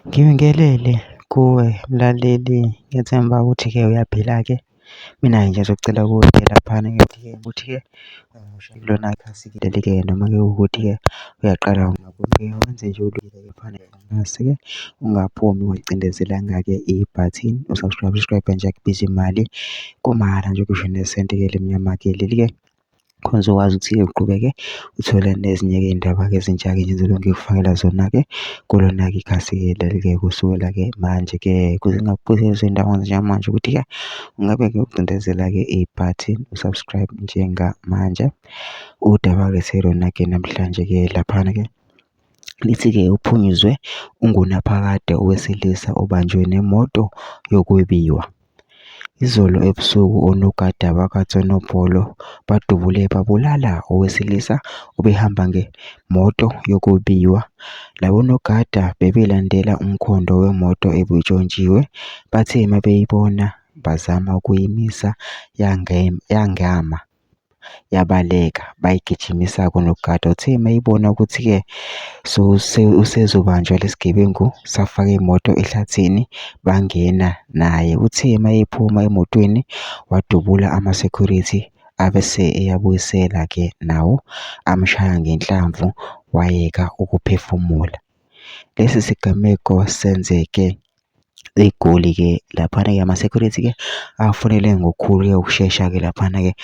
Ngibingelele kuwe mlaleli, ngiyethemba ukuthi-ke uyaphila-ke. Mina-ke nje ngizocela kuwe-ke laphana ngithi-ke ukuthi-ke lona khasi-ke leli-ke noma-ke ukuthi-ke uyaqala wenze nje laphana ngase-ke ungaphumi ungayicindezelanga-ke ibhathini u-subscribe, subscribe nje akubizi imali, kumahhala nje ngisho nesenti-ke elimnyama-ke leli-ke. Khona uzokwazi ukuthi-ke uqhubeke uthole nezinye-ke iy'ndaba-ke ezintsha-ke nje engizobe ngikufakela zona-ke kulona-ke ikhasi-ke leli-ke kusukela-ke manje-ke ukuze ungaphuthi lezo y'ndaba njengamanje ukuthi-ke ungabe-ke ucindezela-ke ibhathini u-subscribe njengamanje. Udaba akulethele lona-ke namhlanje-ke laphana-ke lithi-ke uphunyuzwe ungunaphakade owesilisa obanjwe nemoto yokwebiwa. Izolo ebusuku onogada bakwaTsonobholo badubule babulala owesilisa obehamba ngemoto yokwebiwa. Labo nogada bebelandela umkhondo wemoto ebintshontshiwe, bathe mabeyibona bazama ukuyimisa yangama. Yabaleka bayigijimisa-ke onogada. Uthe uma eyibona ukuthi-ke usezobanjwa lesi gebengu safaka imoto ehlathini bangena naye. Uthe uma ephuma emotweni wadubula ama-security abese eyabuyisela-ke nawo amshaya ngenhlamvu wayeka ukuphefumula. Lesi sigameko senzeke eGoli-ke laphana-ke ama-security-ke afonele ngokukhulu-ke ukushesha-ke laphana-ke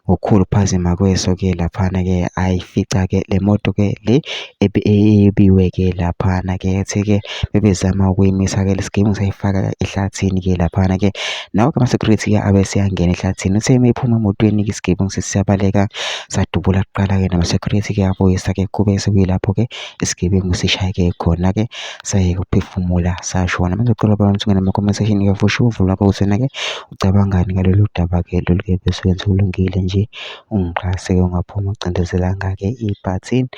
ngokukhulu ukuphazima kweso-ke laphana-ke ayifica-ke le moto-ke le ebiwe-ke laphana-ke ethe-ke bebezama ukuyimisa-ke le sigebengu sayifaka ehlathini-ke laphana-ke. Nawo-ke ama-security-ke abe eseyangena ehlathini, uthe uma ephuma emotweni-ke isigebengu sesiyabaleka sadubula kuqala-ke nama-security-ke abuyisa-ke kube sekuyilapho-ke isigebengu sishayeke khona-ke sayeka ukuphefumula sashona. Manje ngicela ubone ukuthi ungene kuma-comment section uyavusha uvo lwakho ukuthi wena-ke ucabangani ngalolu daba-ke lolu-ke bese wenza okulungile nje ungixhase-ke ungaphumi ucindezelanga-ke ibhathini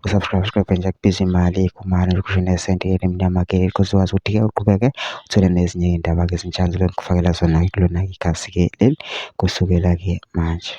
u-subscribe subscribe nje akubizi imali kumane nje kusho nesenti elimnyama-ke uzokwazi ukuthi-ke uqhubeke uthole nezinye iy'ndaba-ke ezintsha ngizobe ngikufakela zona kulona ikhasi-ke leli kusukela-ke manje.